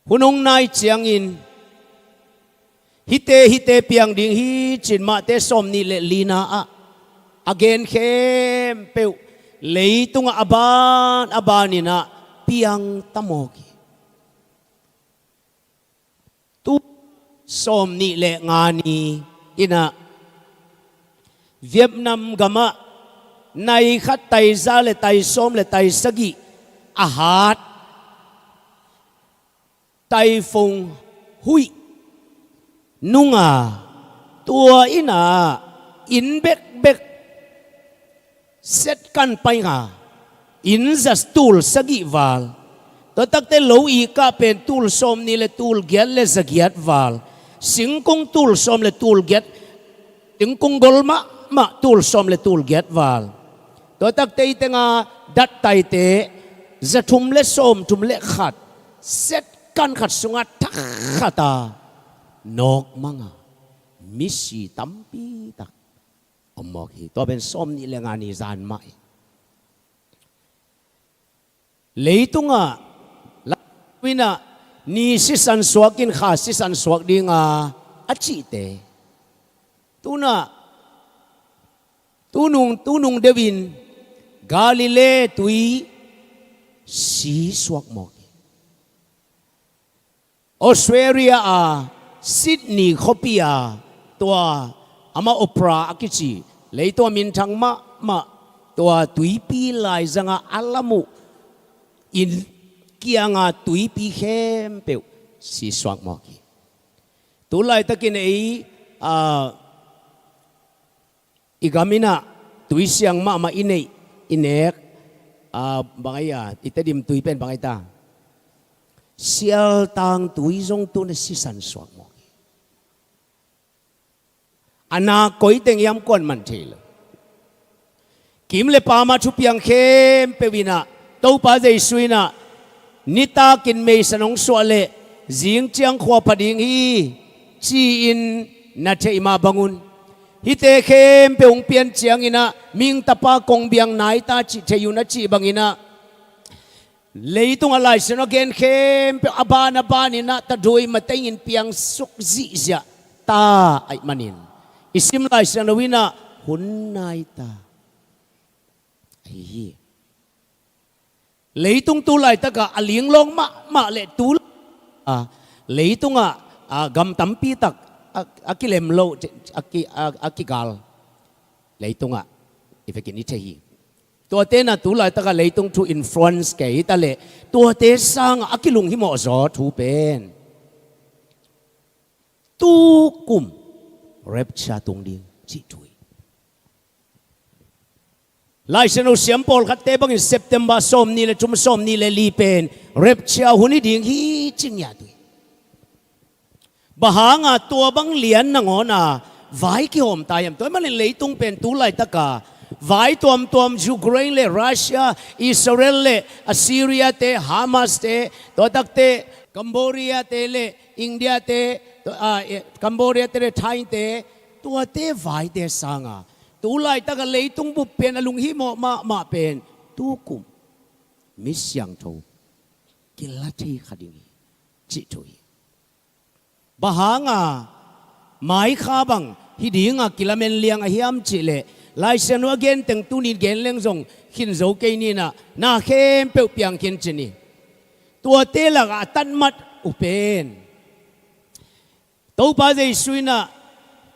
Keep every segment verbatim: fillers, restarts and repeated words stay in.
Hun hong nai ciangin hihte hihte piang ding hi, ci-in Mate sawmnih le lina ah a gen khempeuh leitungah a ban a banin ah piang ta mawk hi. Tu sawmnih le nga ni in ah Vietnam gamah nai khat, tai za le tai sawm le tai sagih a hat Typhoon Haoyu nung a, tua in ah inn bekbek set kan pai a, inn za tul sagih val, tua takte lo i kah pen tul sawmnih le tul giat le za giat val, singkung tul sawm le tul giat, singkung gol mahmah tul sawm le tul giat val, tua takte i teng a dat taite za thum le sawm thum le khat, set kan khat sungah thak khat a nawk mang a, misi tampi tak om mawk hi. Tua pen sawmnih le nga ni zan mah hi. Leitungah, lai-in ah ni sisan suak in kha sisan suak ding a, a cihte, tu-in ah, tu nung, tu nung deuh in Galilee tui si suak mawk hi. Australia a Sydney khuapi a, tua amah opera a kici, leitung a minthang mahmah, tua tuipi laizang a a lam uh inn kiang a tuipi khempeuh si suak mawk hi. Tu laitakin ei, a, i gam in ah tui siang mahmah i neih, i nek, a, bang ai a, i Tedim tui pen bang ai ta, Sialtang tui zong tu-in ah sisan suak mawk hi. A nak koi teng hiam kua'n man thei lo. Kim le paam a thupiang khempeuh in ah Topa Jesu in ah nitakin meisan hong suah leh zing ciang khua pha ding hi, ci-in na theih mah bangun, hihte khempeuh hong pian ciangin ah mihing tapa kong biak nai ta cih thei un a cih bangin ah, leitungah Lai Siangtho a gen khempeuh a ban a banin ah tadui matengin piang suk zihziah ta ahih manin, i sim Lai Siangtho in ah hun nai ta ahi hi. Leitung tu laitak a a linglawng mahmah le tu, a, leitungah, a, gam tampi tak a, a kilem lo, a ki, a, a kigal leitungah i vekin i thei hi. Tuate in ah tu laitak a leitung thu influence kei ta leh, tuate sangah a kilunghimawh zaw thu pen tu kum rapture tung ding cih thu hi. Lai Siangtho siam pawlkhatte bangin September sawmnih le thum, sawmnih le li pen rapture hun hi ding hi, ci ngiat uh hi. Bang hanga tua bang lian nangawn a vai kihawm ta hiam? Tua ahih manin leitung pen tu laitak a vai tuamtuam, Ukraine le Russia, Israel le Assyria te, Hamas te, tua takte Cambodia te le India te, tua, a, e, Cambodia te le Thai te, tuate vaite sanga tu laitak a leitung bup pen a lunghimawh mahmah pen tu kum mi siangtho kila thei kha ding hi, cih thu hi. Bang hanga mai kha bang hi dinga kilamen liang a hiam cih leh, Lai Siangtho a gen teng tuni gen leng zong khin zo kei ni in ah, na khempeuh piang khin ci ni. Tuate lakah a tatmat uh pen Topa Jesu in ah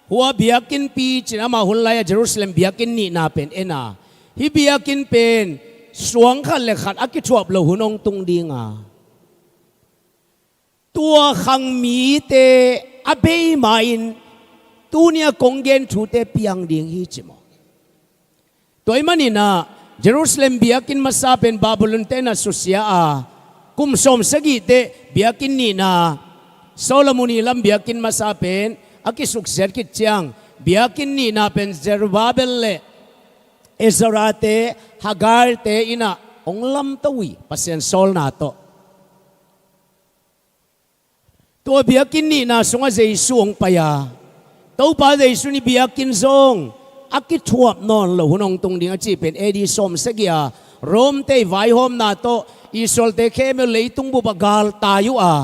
hua biakinnpi ci-in amah hun lai-a Jerusalem biakinn nihna pen en a, hih biakinn pen suang khat le khat a kithuap loh hun hong tung ding a, tua khang mite a bei ma-in tuni a kong gen thute piang ding hi, ci maw? Tua ahih manin ah Jerusalem biakinn masa pen Babylon te in ah susia a, kum sawmsagih teh biakinn nihna, Solomon ii lam biakinn masa pen a kisuksiat khit ciang, biakinn nihna pen Zerubbabel le Ezra te, Hagar te in ah hong lamto uh hi, Pasian sawlna tawh. Tua biakinn nihna sungah Jesu hong pai a, Topa Jesu in hih biakinn zong a kithuap nawn loh hun hong tung ding a cih pen A D sawmsagih a Rome te ii vaihawmna tawh Israel te khempeuh leitung bup ah galtai uh a,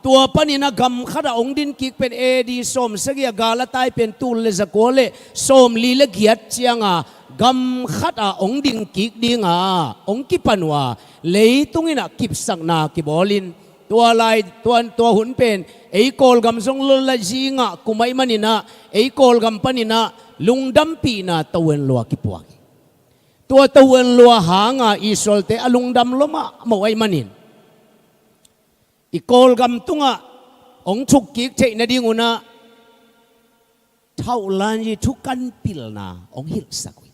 Tua panin a gam khat ah hong din kik pen A D sawm sagih a gal a tai pen tul le zakua le sawmli le giat ciang a gam khat ah hong din kik ding a hong kipan uh a, leitung in a kipsakna kibawl in, tua lai, tua, tua hun pen ei Kawlgam zong lawm la zing a kum ahih manin a, ei Kawlgam panin a lungdampihna tavuan lua kipuak hi. Tua tavuan lua hang a Israelte a lungdam lua mahmah ahih manin, i Kawlgam tungah hong thuk kik theih nading un a, thauhlan i thukan pilna hong hilhsak uh hi.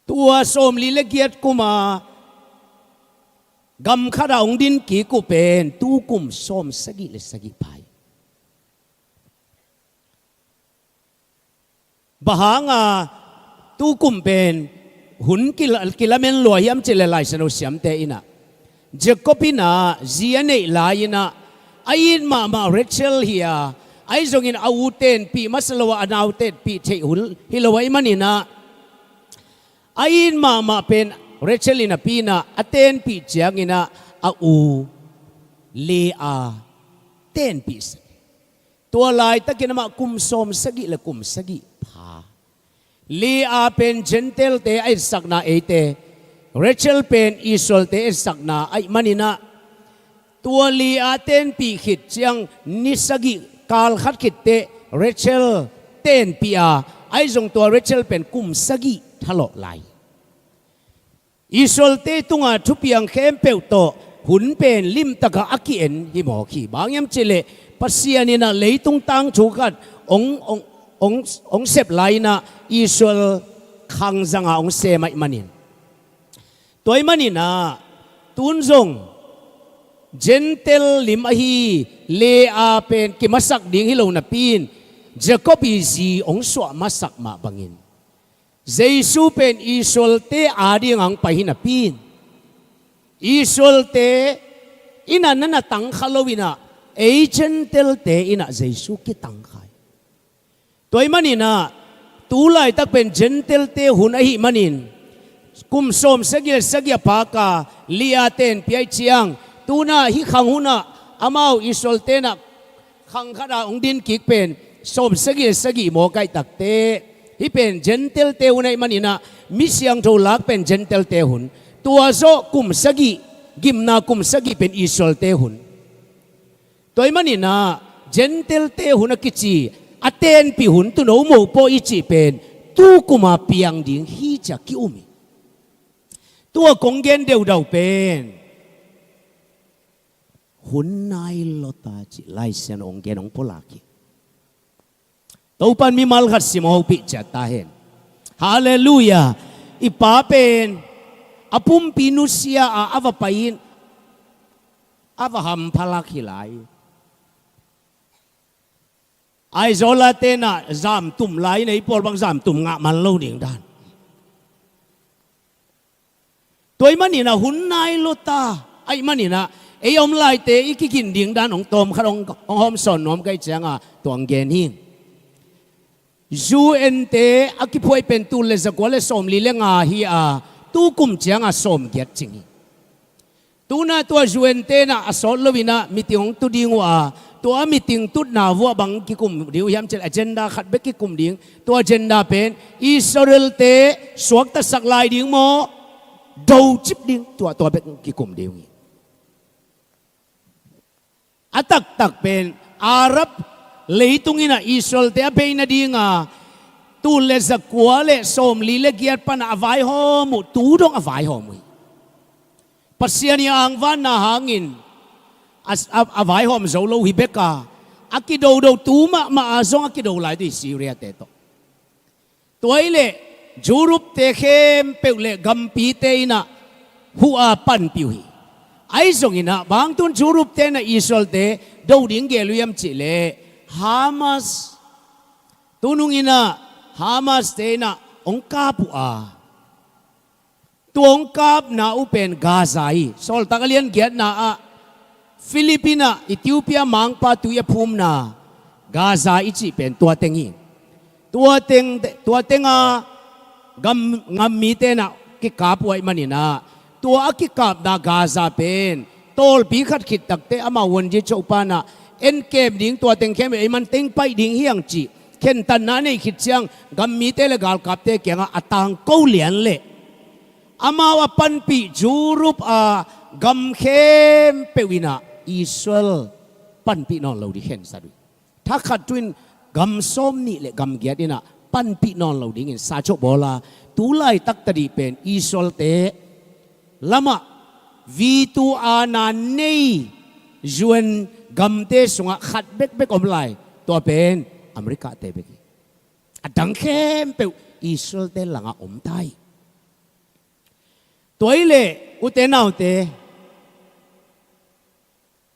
Tua sawmli le giat kum a gam khat ah hong din kik uh pen tu kum sawm sagih le sagih pha hi. Bang hang a tu kum pen hun kila-, kilamen lua hiam cih leh Lai Siangtho siamte in a, Jacob in a zi a neih lai in a, a it mahmah Rachel hi a, ahi zongin a u tenpih masa lo a, a nau tenpih theih hun hi lo ahih manin a, a it mahmah pen Rachel in a pi in a, a tenpih ciangin a, a u Leah tenpih sak hi. Tua laitakin amah kum sawm sagih le kum sagih pha. Leah pen Gentile-te a etsakna eite, Rachel pen Israelte etsakna ahih manin a, tua Leah tenpih khit ciang ni sagih kal khat khit teh Rachel tenpih a, ahi zong tua Rachel pen kum sagih thalawh lai. Israelte tungah thupiang khempeuh tawh hun pen limtak a a ki-en hi mawk hi. Bang hiam cih leh Pasian in a leitung tangthu khat hong, hong, hong, hong sep lai in a Israel khang zang a hong sem ahih manin. Tua ahih manin a tun zong Gentile lim ahi Leah pen kimasak ding hi lo napi in, Jacob i zi hong suah masak mah bangin, Jesu pen Israelte ading a hong pai hi napi in, Israelte in a na na tangkha lo in a, ei Gentile-te in a Jesu kitangkha hi. Tua ahih manin a, tu laitak pen Gentile-te hun ahih manin, kum sawm sagih le sagih a phak a Leah tenpih ahih ciang, tu in a hih khang hun ah amau Israelte in a khang khat ah hong din kik pen sawm sagih le sagih mawk ahih takteh, hih pen Gentile-te hun ahih manin a, mi siangtho lak pen Gentile-te hun. Tua zawh kum sagih, gimna kum sagih pen Israelte hun. Tua ahih manin a, Gentile-te hun a kici, a tenpih hun, tuuno mopaw i cih pen tu kum a piang ding hi ci a ki-um hi. Tua kong gen deudau pen hun nai lua ta cih Lai Siangtho hong gen hong pulak hi. Topa'n mimal khat sim hopih ciat ta hen. Halleluiah. I pa pen a pumpi nusia a, a va pai in, a va hampha lak hi lai. Aizawl-te in a zamtum lai in a, ei pawl bang zamtum ngah man lo ding dan. Tua ahih manin a hun nai lua ta ahih manin a, ei a om laite i kigin ding dan hong tawm khat hong, hong hawmsawn nuam ka hih ciang a tua hong gen hi. U N-te a kiphuah pen tul le zakua le sawmli le nga hi a, tu kum ciang a sawmgiat cing hi. Tu in a tua U N-te in a a sawt lo in a meeting hong tu ding uh a, tua meeting tutna vuah bang kikum ding uh hiam cih leh agenda khat bek kikum ding. Tua agenda pen Israel-te suaktasak lai ding maw, docip ding, tua, tua bek kikum ding uh hi. A taktak pen Arab leitung in a Israel-te a bei nading a, tul le zakua le sawmli le giat pan a a vaihawm uh, tu dong a vaihawm uh hi. Pasian i angvanna hangin a, a, a vaihawm zo lo hi bek a, a kidodo, tu mahmah a zong a kido lai uh hi Syria-te tawh. Tua ahih leh Europe-te khempeuh le gampite in a huh a panpih uh hi. Ahi zongin a, bang tun Europe-te in a Israel-te do ding gel uh hiam cih leh, Hamas, tunung in a Hamas-te in a hong kap uh a, tua hong kapna uh pen Gaza hi. Sawltak a lian giatna ah Philip in a Ethiopia mangpa tui a phumna Gaza i cih pen tua teng hi. Tua teng, tua teng a gam, gam mite in a kikap uh ahih manin a, tua a kikapna Gaza pen Tawlpi khat khit takte amau wanji cohpanah en kem ding, tua teng khempeuh ei man teng paih ding hiang cih khentatna a neih khit ciang gam mite le galkapte kiangah a tangko lian leh amau a panpih Europe a gam khempeuh inah Israel panpih nawn lo ding khensat uh hi. Thakhat tu-in gam sawm nih le gam giat inah panpih nawn lo dingin sa coh bawl a, tu laitak tadih pen Israel-te lamah veto a na nei U N gamte sungah khat bekbek om lai. Tua pen America-te bek hi. A dang khempeuh Israel-te langah om ta hi. Tua hi leh ute naute,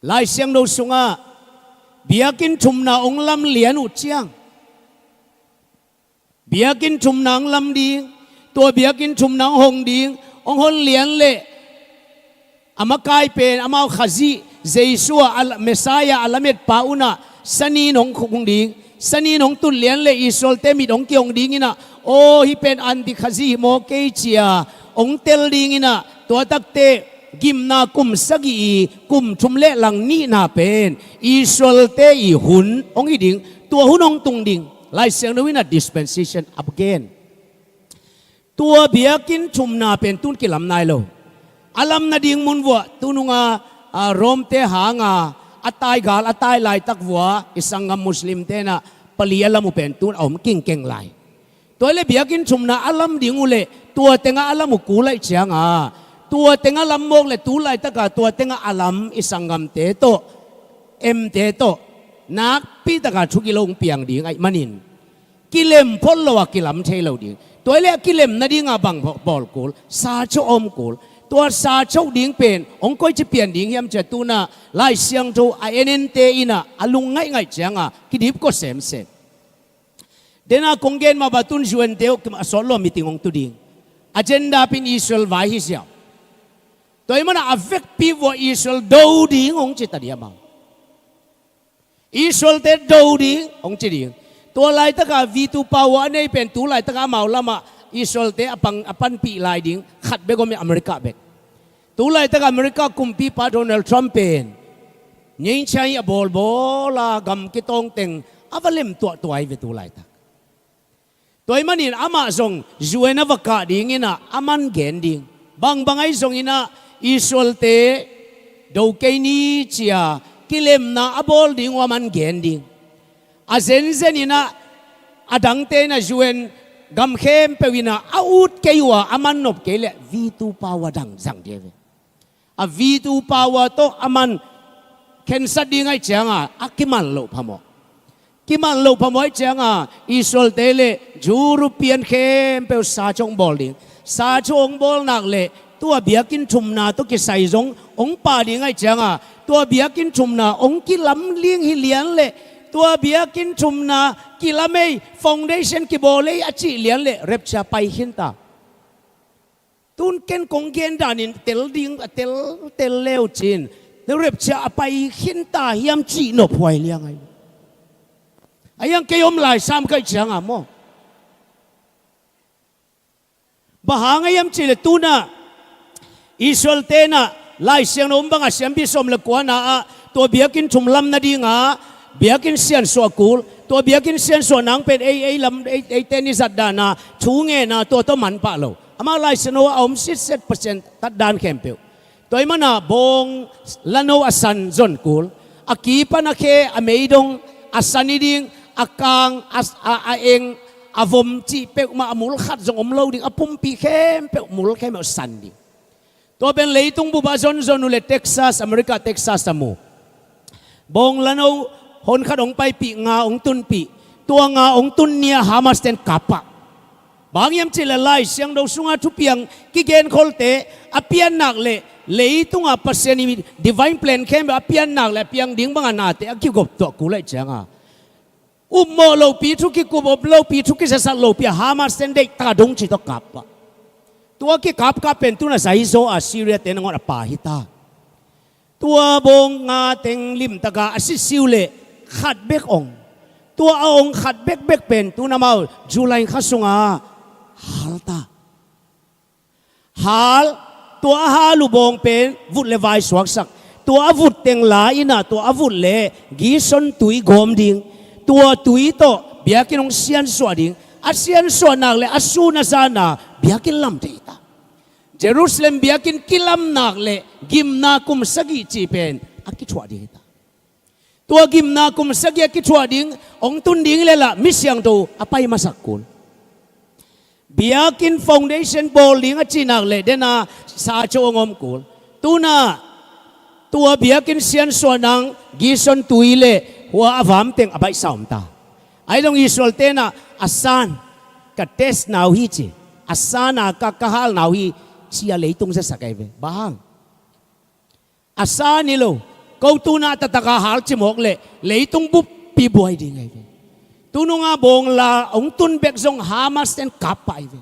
Lai Siangtho sungah biakinn thumna hong lam lian uh ciang, biakinn thumna hong lam ding, tua biakinn thumna hong hong ding, hong hon lian leh a makai pen amau Khazih Jesu a, a Messiah a lametpa unah sanin hong khung ding, sanin hong tun lian leh Israel-te mit hong kihong ding inah, aw, hih pen anti-Khazih hi maw kei cia hong tel ding inah, tua takte gimna kum sagih i kum thum le lang nihna pen Israel-te i hun hong hi ding, tua hun hong tung ding. Lai Siangtho inah dispensation a gen. Tua biakinn thumna pen tun kilam nai lo. A lam nading mun vuah tununga, a, Rome-te hanga a taigal a tai laitak vuah i sanggam Muslim-te inah pali a lam uh pen tun a om kingkeng lai. Tua hi leh biakinn thumna a lam ding uh leh tua tengah a lam uh kul ahih cianga, tua tengah lam mawk leh tu laitaka tua tengah a lam i sanggamte tawh, M-te tawh nakpi taka thugilo hong piang ding ahih manin kilem phot lo a kilam thei lo ding. Tua hi leh a kilem nadinga bang bawl kul, sa coh om kul. Tua sa coh ding pen hong koici pian ding hiam cia tunah Lai Siangtho a enente inah a lung ngaihngaih cianga kidipkua semsem. Dena kong gen mah bang tun U N-te uh a sawt lo meeting hong tu ding. Agenda pen Israel vai hi ziau. Tua hi manah a vekpi vuah Israel do ding hong ci ta ding amau. Israel-te do ding hong ci ding. Tua laitaka veto power a nei pen tu laitaka amau lamah Israel-te a pang, a panpih lai ding khat bek om hi, America bek. Tu laitaka America kumpipa Donald Trump pen nyeingchai a bawlbawl a gam kitawng teng a va lem tuahtuah hi ve tu laitak. Tua hi manin amah zong U N a va kah ding inah a man gen ding. Bangbang ahi zong inah Israel-te do kei ni cia kilemna a bawl ding uh a man gen ding. A zenzen inah a dangte inah U N gam khempeuh inah a ut kei uh a, a man nop kei leh veto power dang zang ding hi ve. A veto power tawh a man khensat ding ahih cianga a kiman loh phamawh. Kiman loh phamawh ahih cianga Israel-te le European khempeuh sa coh hong bawl ding. Sa coh hong bawl nak leh tua biakinn thumna tawh kisai zong hong pha ding ahih cianga tua biakinn thumna hong kilam ling hi lian leh tua biakinn thumna kilam ei, foundation kibawl ei a cih lian leh rapture pai khinta. Tun ken kong gen danin tel ding, a tel, tel leu cin, rapture a pai khinta hiam cih nophuai liang ahi. A hiang kei om lai sam kaih cianga maw? Bang hang a hiam cih leh tunah Israel-te inah Lai Siangtho banga siampi sawm le kuana ah tua biakinn thum lam nadinga biakinn siansuah kul, tua biakinn siansuah nang pen ei, ei lam, ei, eite ni zat dana thu ngena tua tawh manpah lo. Amah Lai Siangtho a om sitset Pasian tat dan khempeuh. Tua hi manah bawng lano a san zon kul, a kipan a khe, a meidong, a san hi ding, a kang, a, a, a eng, a vom cih peuhmah a mul khat zong om lo ding, a pumpi khempeuh mul khempeuh san ding. Tua pen leitung bup a zonzon uh le Texas, America Texas a mu. Bawng lano hon khat hong paipih, nga hong tunpih. Tua nga hong tun ni-a Hamas ten kap pah. Bang hiam cih leh Lai Siangtho sunga thupiang kigenkholte a piannak le leitunga Pasian i divine plan khempeuh a piannak le a piang ding banga nate a kigop tuah kul ahih cianga upmawh lopi, thu kikup om lopi, thu kisasat lopi a Hamas ten deihtak a dungci tawh kap pah. Tua kikapkap pen tun a zaizaw a Syria te nangawn a pha hi ta. Tua bawng nga teng limtaka a sisiu leh khat bek ong. Tua a ong khat bekbek pen tun amau July kha sunga hal ta. Hal, tua a hal uh bawng pen vut le vai suaksak. Tua a vut teng la inah, tua a vut le Gison tui gawm ding. Tua tui tawh biakinn hong siansuah ding. A siansuah nak le a sun a zana biakinn lam thei ta. Jerusalem biakinn kilam nak le gimna kum sagih cih pen a kithuah ding hi ta. Tua gimna kum sagih a kithuah ding hong tun ding le lah mi siangtho a pai masak kul. Biakinn foundation bawl ding a cih nak le dena sacho hong om kul. Tunah tua biakinn siansuah nang Gison tui le hua a vam teng a baihsa om ta. Ahi zong Israel tenah a san ka test nau hi ci. A sana ka, ka hal nau hi ci a leitung zasak ahi ve. Bang hang? A san hi lo. Ko tunah taktak a hal cimawk le leitung buppi buai ding ahi ve. Tununga bawngla hong tun bek zong Hamas ten kap pah ahi ve.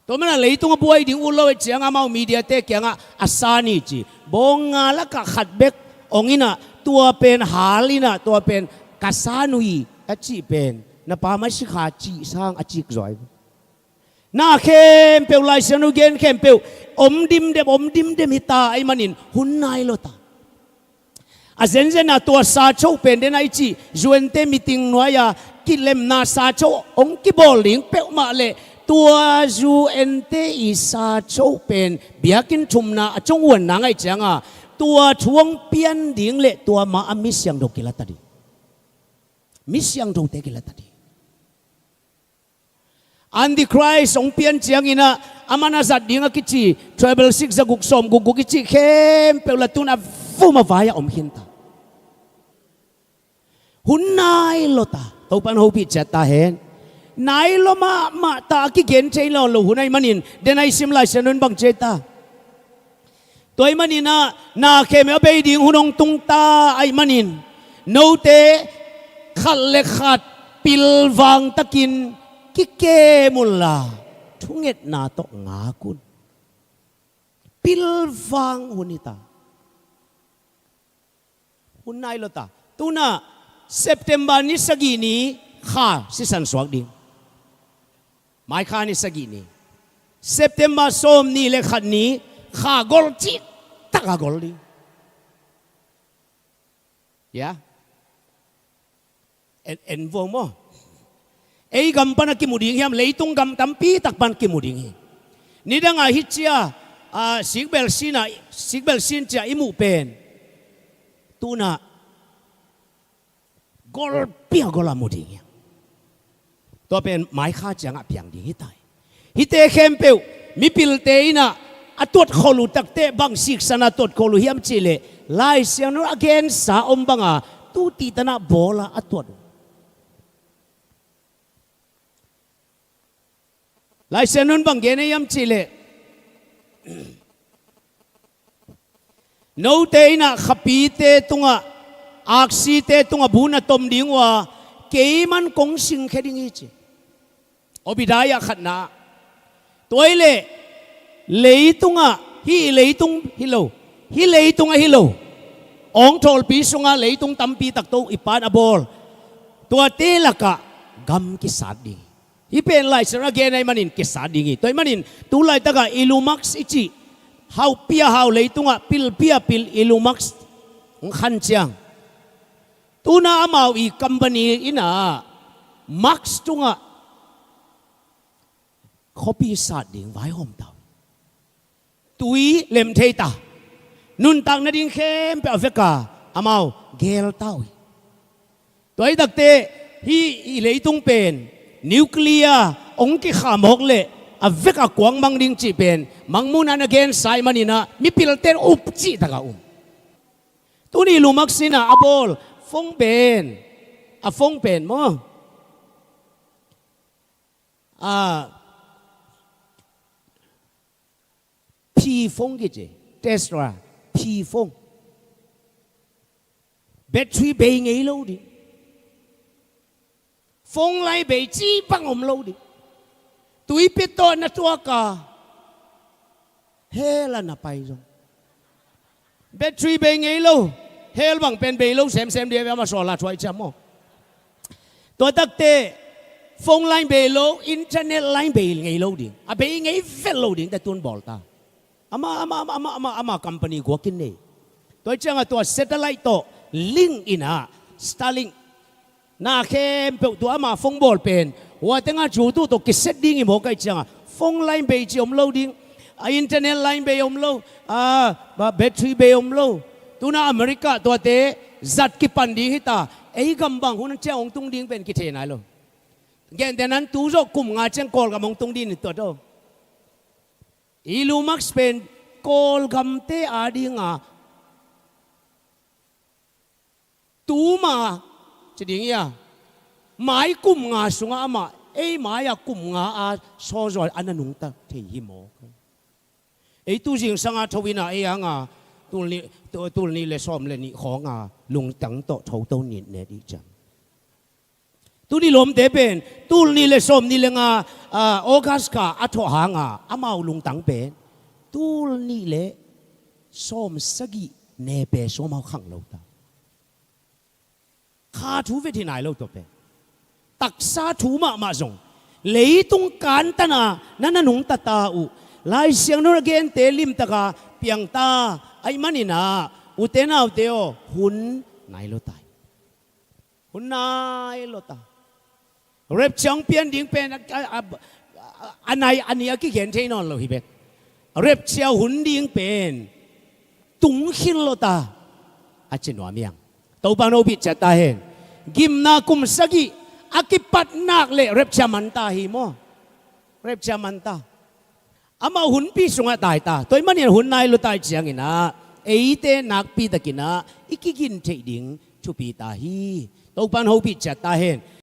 Tua mana leitung a buai ding ut lo e cianga amau media te kiangah a san hi ci. Bawng nga lakah khat bek hong inah tua pen hal inah tua pen ka san uh hi a cih pen na pa mai sikha cih sang a cik zaw ahi ve. Na khempeuh Lai Siangtho gen khempeuh om dimdem, om dimdem hi ta ahi manin hun nai lo ta. A zenzen a tua sacho pen den a i cih U N te meeting nuai-a kilemna sacho hong kibawl ding peuhmah le tua U N te i sacho pen biakinn thumna a cong uanna ngaih cianga tua thu hong pian ding le tua ma a mi siangtho kila ta ding. Mi siangthote kila ta ding. Antichrist hong pian cianginah a man a zat ding a kici treble six za guk sawm guk guk i cih khempeuh la tun a vum a vai-ah om khin ta. Hun nai lo ta. Topan hopih ciat ta hen. Nai lo mahmah ta a kigen thei lo lo hun ahi manin den a i sim Lai Siangtho in bang ci ahi ta. Tua ahi maninah na khempeuh a bei ding hun hong tung ta ahi manin note khat le khat pilvang takin kikem unla thungetna tawh ngak un. Pilvang hun hi ta. Hun nai lo ta. Tunah September ni sagih ni kha sisan suak ding. Mai kha ni sagih ni. September sawm ni le khat ni kha gol cih taka gol ding. Ya. En, en vo maw. Ei gam pana kimu ding hiam, leitung gam tampi tak pan kimu ding hi. Nidanga hi cia, a, sikbel sina, sikbel sin cia i muh pen. Tuna golpia gola mu ding hi. Tua pen maikha ciangah piang ding hi tai. Hite khempeuh mipilte inah a tuat khol uh takte bang siksan a tuat khol uh hiam cihleh Lai Siangtho a gensa om banga tu tihtanah bawla a tuat uh. Lai Siangtho in bang gen ei hiam cihleh note inah khapite tungah aksite tungah bu na tom ding uh a keiman kong singkhia ding hi ci. Obadiah khatna. Tua hileh leitungah hih leitung hi lo, hih leitungah hi lo, awngthawlpi sungah leitung tampi takto i pan a bawl tuate lakah gam kisat ding. Hih pen Lai Siangtho a gen ahi manin kisat ding hi. Tua ahi manin tu laitakah Elon Musk i cih hauhpia hau leitungah pilpia pil Elon Musk hong khan ciang tuna amau i company inah Musk tungah khuapi sat ding vaihawm tau. Tui lem thei ta. Nuntak nading khempeuh a veka amau gel tau hi. Tua hi takte hih i leitung pen nuclear hong kikhamawk leh a veka kuang mang ding cih pen mangmuhna na gensa ahi maninah mipilte in up cih takah um. Tuni Elon Musk inah a bawl phone pen, a phone pen maw, a, phi phone kici, Tesla phi phone. Battery bei ngei lo ding. Phone line bei ci bang om lo ding. Tuipi tawh na tuaka hell a na pai zong battery bei ngei lo. Hell bang pen bei lo semsem dih a ve ama suala thuai ciam maw. Tua takte phone line bei lo, internet line bei ngei lo ding. A bei ngei vel lo ding te tun bawl ta. Ama, ama, ama, ama, ama, ama company guakin nei. Tua ciangah tua satellite tawh link in ah, Starlink, na khempeuh tua ama phone bawl pen, hua tengah Bluetooth tawh kiset ding hi maw, kai ciangah phone line bei ci om lo ding, a internet line bei om lo, a battery bei om lo. Tuna America tuate zat kipan ding hita, ei gam bang hun ciang hong tung ding pen kithei nai lo. Gentehna in tu zawh kum nga ciang Kawlgam hong tung ding hi tuat aw. Elon Musk pen Kawlgamte adinga tuma ci ding ia, mai kum nga sungah amah ei mai-ah kum nga a sawzawi a na nungta thei hi maw? Ei tu zingsanga tho ina ei anga tul nih, tul nih le sawm le nih khawnga lungtang tawh thoto nit ne dih ciang. Tuni lawmte pen tul nih le sawm nih le nga, ah, August kha a thawh hanga amau lungtang pen tul nih le sawm sagih ne pe sawm hau khang lo ta. Kha thu vet hi nai lo tua pen. Taksa thu mahmah zong leitung kantana na na nungta ta uh. Lai Siangtho a gente limtaka piang ta. Ahih maninah ute naute aw, hun nai lo tai. Hun nai lo ta. Rapture hong pian ding pen a, a, a, a nai a nih a kigen thei nawn lo hi bek. Rapture hun ding pen tungkhil lo ta, a ci nuam hiang. Topan hopih ciat ta hen. Gimna kum sagih a kipat nak le rapture man ta hi maw? Rapture man ta. Amah hunpi sungah tai ta. Tua ahih manin hun nai lo tai cianginah eite nakpitakinah i kigin theih ding thupi ta hi. Topan hopih ciat ta hen.